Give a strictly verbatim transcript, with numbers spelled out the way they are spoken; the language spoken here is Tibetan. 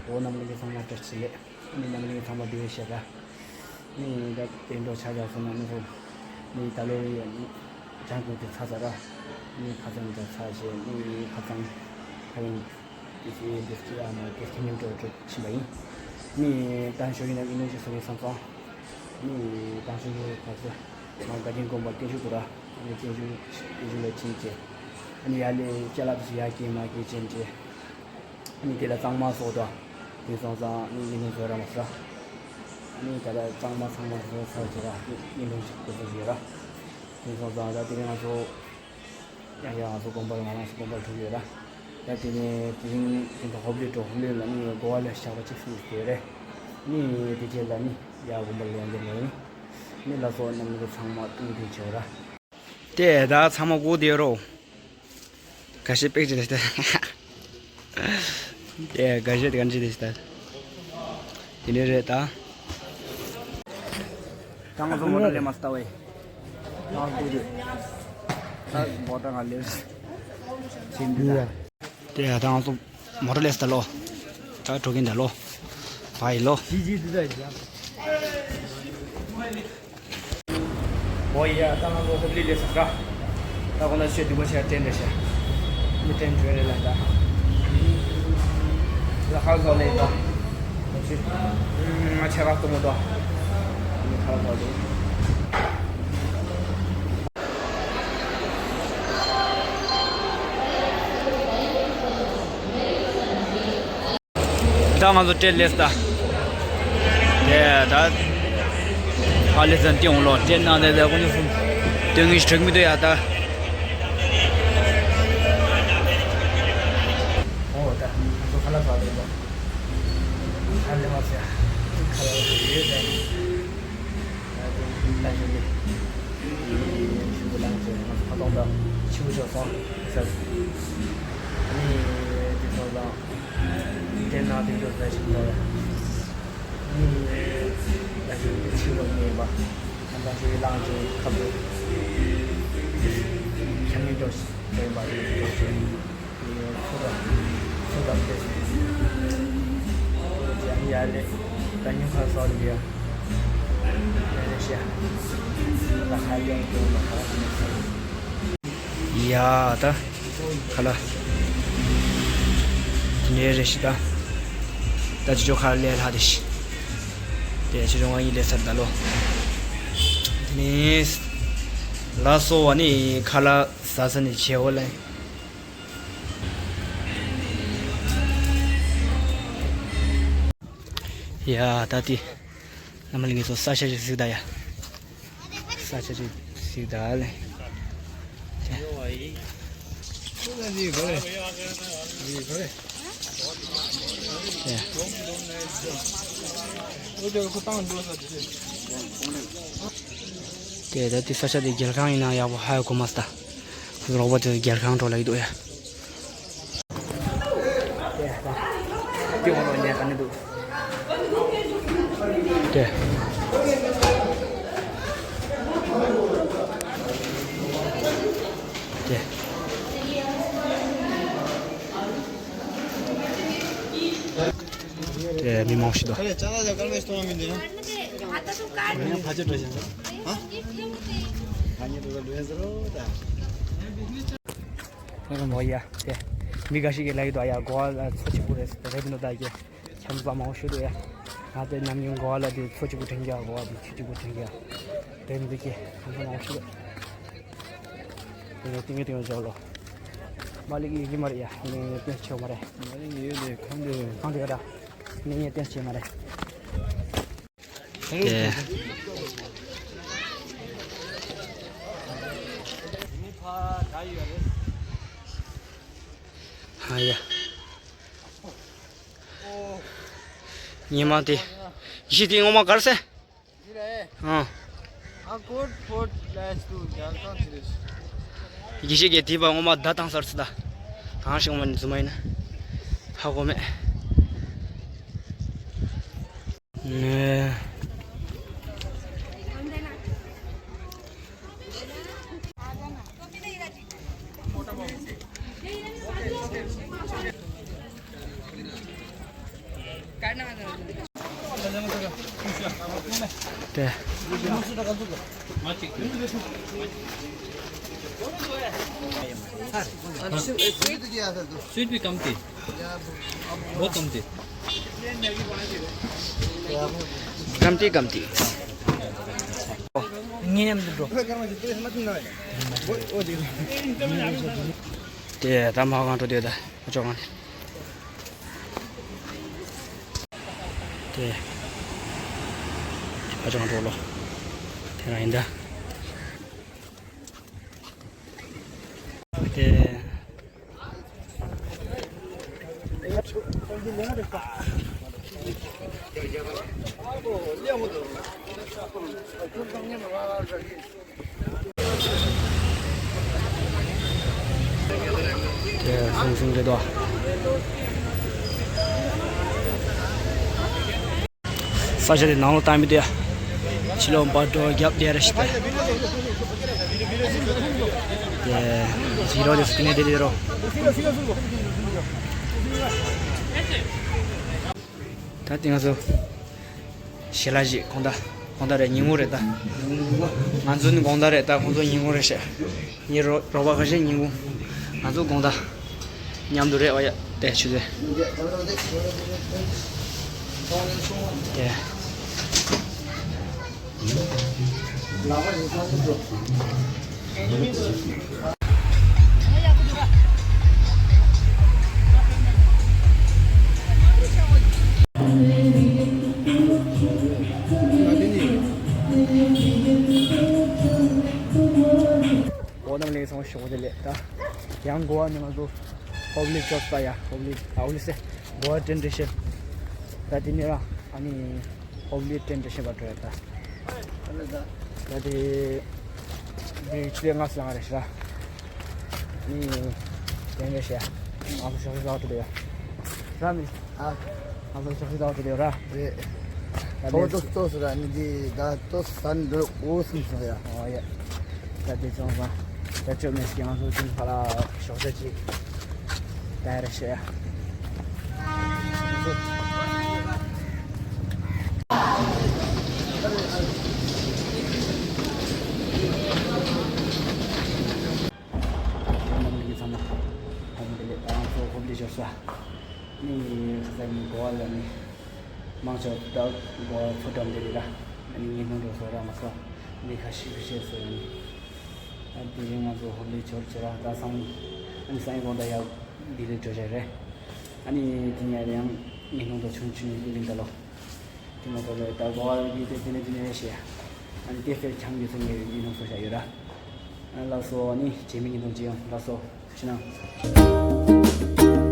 འོ་རྣམ་པ་ཚོ་ཚང་མ་བཀྲ་ཤིས་བདེ་ལེགས། ཨ་ནི་རྣམ་པ་ཚོ་ཚང་མ་བདེ་བའི་ཤ་ར། ཨ་ནི་ད་དེ་འགྲོ་ཆ་རྒྱག་སོང་ན་ཨ་ནི་ཚོ། ཨ་ནི་ད་ལོ་ཡི་ཨ་ནི་ལྗང་གུ་དེ་ཚ་ཚ་ར། ཨ་ནི་ཁ་ཚང་ད་ཚ་བྱས། ཨ་ནི་ཁ་ཚང་ཁ་ཡིན། དེ་ཚོའི་འདི་ཚོ་ཨ་མ་དེ་ཁྱིམ་ཉམས་འགྲོ་འགྲོ་ཕྱིན་པ་ཡིན། ཨ་ནི་ད་ཞོ་ཡིན་ན་ཨི་ནོ་ཅི་སོ་ཡིན་སང་སང་། ཨ་ནི་ད་ཞོ་ཡིན་ན་ད་ཚོ་མ་དགའ་ལྡན་དགོན་པ་བརྟན་བཞུགས་དུ་ར། ཨ་ནི་བརྟན་བཞུགས་བརྟན་བཞུགས་ལ་ཕྱིན་བྱས། ཨ་ནི་ཡར་ལས་ཅ་ལག་དེ་ཚོ་ཡར་སྐྱེལ་མར་སྐྱེལ་བྱས་བྱས། ཨ་ནི་དེ་ལ་གཙང་མ་བཟོ་དང་། དེ་སོང་ཙང་ཨ་ནི་ཡིན་ནོ་བཟོ་ར་མ་ཟ། ཨ་ནི་ད་ལྟ་གཙང་མ་ཚང་མ་བཟོ་ཚར་བྱས་ར་ཡིན་ནོ་ཞིག་དེ་ཚོ་ཡོད་ར། དེ་སོང་ཙང་ད་དེ་རིང་ང་ཚོ་ཡང་ཡང་ང་ཚོ་དགོན་པར་ང་རང་ཚོ་དགོན་པར་འགྲོ་གི་ཡོད་ར། ད་དེ་ནས་དེ་རིང་དེ་ཚོ་ཧོབ་ལི་འགྲོ། ཧོབ་ལི་ལ་ནི་གོ་བ་ལ་ཞག་པ་གཅིག་སོང་ཡོད་རེད། ནི་དེ་རྗེས་ལ་ནི་ཡར་དགོན་པར་ལོག་འགྱུར་ལ་ཡིན། ནི་ལ་སོགས་རྣམ་པ་ཚང་མ་ཏུང་ཏུང་བྱེད་ར། དེ་ད་ཚང་མ་སྒུག་བསྡད་རོགས། འགའ་ཤས་པེག་ཅིག་རེད་ཤག་དེ་འགའ་ཤས་དེ་ག་འདྲ་རེད་ཤག་དེ་འདྲ་རེད་ད། ད་ང་ཚོ་མོ་ཊ་ལས་མ་ལྟ་བས། ད་སྒུག་བསྡད། ད་མོ་ཊ་ང་ལས་ཕྱིན་འདི་ད། དེ་ཡ་ད་ང་ཚོ་མོ་ཊ་ལས་ད་ལོ། ད་འགྲོ་གིན་ད་ལོ། བ་ཡི་ལོ། འོ་ཡ། ད་ང་ཚོ་ཧོབ་ལི་ལས་སོང་ར། ད་ཁོ་ན་ཆོས་འདུག་པ་ཆ་ཏྲེན་རེད་ཤག་མི་ཏྲེན་བྲོས་རེད་ལ་ད། ལ་ཧར་ལོ་ལས་ད། ང་ཆོས། ང་ཆ་ག་གཏོང་མོ་ད། མི་ཧར་ལོ་ལས། ད་ང་ཚོ་ཏྲེན་ལས་ད། དེ་ད། ཨ་ལེ་ཙན་ཏི་འོང་ལོ། ཏྲེན་ནང་དེ་དེ་ཀུན་སུ་དོན་ངེས་ཤིག་གྲིག་མི་འདུག་ཡ་ད། འོ་ད་ང་ཚོ་ཁ་ལག་ཟ་ལེ་ད། ཁ་ལེ་མ་ཟ། ཁ་ལག་ཟ་ཡོད་ད། ད་ཞུ་གི་ཞུ་གི་ལངས་ཚེ་ང་ཚོ་ཁ་ཐོག་ད་ཆུ་བོ་ཕྱོགས་སོང་ཟེར། ཨ་ནི་དེ་ཚོ་དང་། དེ་ན་དེ་ཚོ་ཟ་ཞིག་འདུག་ཨ་ནི་ད་ཞུ་གི་ཆུ་བོ་ཉེ་བ། ང་ད་ཞུ་གི་ལངས་ཚེ་ཁ་བོ། ཤ་མི་འགྲོ་ཞིག་འདྲེན་པ་དེ་ཚོ་ཞུ། ཚུར་ར། ཚུར་ར་ཕེབས། ཡ་ཡ་ལེ། ད་ཉུང་ཁ་སོགས་ལ་ཡ། ཡ་ལེ་ཤ། ད་ཧ་ཡང་ཀྱང་ལ་ཧ་ཡང་སོགས། ཡ་ད། ཁ་ལ། ནེ་རེ་ཤི་ད། ད་ཅི་ཅོ་ཁ་ལེ་ལ་དེ་ཤི། དེ་ཅི་ཅོ་ང་ཡི་ལེ་སར་ད་ལོ། དེ་ནི། ལ་སོ་བ་ནི་ཁ་ལ་ཟ་ས་ནི་ཆེ་བོ་ལེ། ཡ་ད་དེ། རྣམ་པ་ལྷན་རྒྱས་ཚོ་ས་ཆ་ཞིག་གཟིགས་ད་ཡ། ས་ཆ་ཞིག་གཟིགས་ད་ལེ། དེ་ད་དེ་ས་ཆ་དེ་རྒྱལ་ཁང་ཡིན་ན་ཡག་པོ་ཧ་གོ་མ་སོང་། རོགས་པ་དེ་རྒྱལ་ཁང་འགྲོ་ལ་ཡི་འདུག་ཡ། དེ། དེ། དེ་མི་མང་ཞིག་འདུག་འོ་ཡ། དེ། མི་འགའ་ཞིག་གིས་ལབ་ཡོད་དོ། ཡ་གོ་བ་ལ་མཚོ་ཆེན་པོ་རེད་ཟེར་ཏེ། རེད་འདུག་ད་ཀྱེ། ཁྱམས་པ་མང་པོ་ཞིག་འདུག་ཡ། ང་དེ་ནམ་རྒྱུན་གོ་བ་ལ་དེ་མཚོ་གཅིག་པུ་དྲན་གྱི་ཡ། གོ་བ་དེ་ཆུ་གཅིག་པུ་དྲན་གྱི་ཡ། རེད་འདུག་ཀྱེ། ཁྱམས་པ་མང་པོ་ཞིག་འདུག་དེ་ནས་ཏིང་ངེ་ཏིང་ངེ་འཇོག་ལོ། མ་ལི་གི་ཡི་གེ་མ་རེད་ཡ། ངས་ངས་ཏན་ཆེ་བ་མ་རེད། མ་ལི་ཡོད་ལེ་ཁང་དེ། ཁང་དེ་ག་ད། ངས་ངས་ཏན་ཆེ་མ་རེད། དེ། ཨ་ཡ། ཉི་མ་དེ། གཞི་དེ་ངོ་མ་གར་སེ། འདི་རེད། ཨ། ཨ་ཀོད་ཕོད་ལས་དུ་རྒྱལ་ཁང་ཞིག་རེད། དགེ་བཤེས་ཀྱིས་དེ་བ་ངོ་མ་བརྡ་བཏང་ཚར་སོང་ད། གང་ཞིག་ངོ་མ་ནི་རྫུན་མ་ཡིན་ན། ཧ་གོ་མེད། ནས། དེ། स्वीट भी कम थी, बहुत कम थी। कम थी, कम थी। དེ་ད་མ་གང་འགྲོ་དེ་ད་ཨ་ཅོག་གང་དེ། ཨ་ཅོག་གང་འགྲོ་ལོ། དེ་རང་ཡིན་ད། དེ། དེ་སུང་སུང་རེད་དོ། ས་ཆ་དེ་ནང་ལོགས་བཏང་མི་འདུག་ཡ། ཕྱི་ལོགས་འབར་འགྲོ་རྒྱབ་བསྡད་ར་ཞིག་ད། དེ་ཟི་རོ་དེ་སུ་ནས་དེ་དེ་རོ། ད་དེ་ང་ཚོ་ཞལ་ལག་ཞིག་གོང་ད་གོང་ད་རེད། ཉིན་གུང་རེད་ད། ང་ཚོ་ནི་གོང་ད་རེད་ད། ཁོང་ཚོ་ཉིན་གུང་རེད་ཤག་ངའི་རོགས་རོགས་པ་ཁ་ཤས་ཉིན་གུང་། ང་ཚོ་དགོང་དག་མཉམ་དུ་རེད་བ་ཡ། དེ་ཆུ་ཚོད་དེ། འོ་ནམ་ལས་སོང་ཞོགས་དེ་ལས་ད། ཡང་གོ་བ་ནི་ང་ཚོ་ཧོབ་ལི་ཅོག་པ་ཡ། ཧོབ་ལི་ཨ་ཧོབ་ལི་སེ་གོ་བ་ཏྲེན་ཏྲེ་ཤན། ད་དེ་ནས་ར་ཨ་ནི་ཧོབ་ལི་ཏྲེན་ཏྲེ་ཤན་པ་འགྲོ་ཡ་ད། ད་དེ་དེ་ཆུ་ལས་ང་སང་རེ་ཤ་ནི་དེ་འདྲ་ཤ་ང་ཚོ་ཞོགས་ཞོགས་ལ་འགྲོ་ཡ་ར་མི། ཨ། ང་ཚོ་ཞོགས་ཞོགས་ལ་འགྲོ་ཡ་ར། རེད། ད་ཏོག་ཏོག་ཏོག་སུ་ར་ནི་དེ་ད་ཏོག་ས་འགྲོ་འོ་སུམ་སོང་ཡ། ཨོ་ཡ། ད་དེ་ཚོང་ས་ད་ཅོ་མེད་ཀྱི་ང་ཚོ་ཅིན་ཕ་ལ་ཞོགས་ཞོགས་ཅིག་ད་རེ་ཤ་ཡ། རྣམ་པ་ཚང་མ་ཧོབ་ལི་ལེ་ང་ཚོ་ཧོབ་ལི་ཞོགས་ས་ནི་ཁ་ས་ནི་གོ་བ་ལ་ནི་མང་ཆོག་ད་གོ་བ་ཚོ་འགྲམ་དེ་ལི་ར་ནི་ངའི་ནང་འགྲོ་སོ་ར་མ་སོ་ནི་ཁ་ཤི་ཁ་ཤི་སོ་ཡ་ནི། ཨ་དེ་རིང་ང་ཚོ་ཧོབ་ལི་ཆོར་ཆེ་ར་ད་སང་ཨ་ནི་སང་ཡི་གོང་ད་ཡག་དེ་ལི་འགྲོ་བྱ་རེད། ཨ་ནི་དེ་ནས་ཡང་ངའི་ནང་དུ་ཆུང་ཆུང་ཡིན་ད་ལོ། དེ་མ་གཏོགས་ལོ་ད་གོ་བ་ཡོད་དེ་དེ་ནས་དེ་ནས་ཤེས། ཨ་ནི་དེ་ཚེ་ཆང་གི་ཚོ་ངའི་ཡིན་ནོ་སོ་བྱ་ཡོད་ར། ཨ་ལགས་སོ། ཨ་ནི་རྗེས་མའི་ཉིན་དུ་མཇལ་ཡོང་། ལགས་སོ། ཐུགས་རྗེ་གནང་།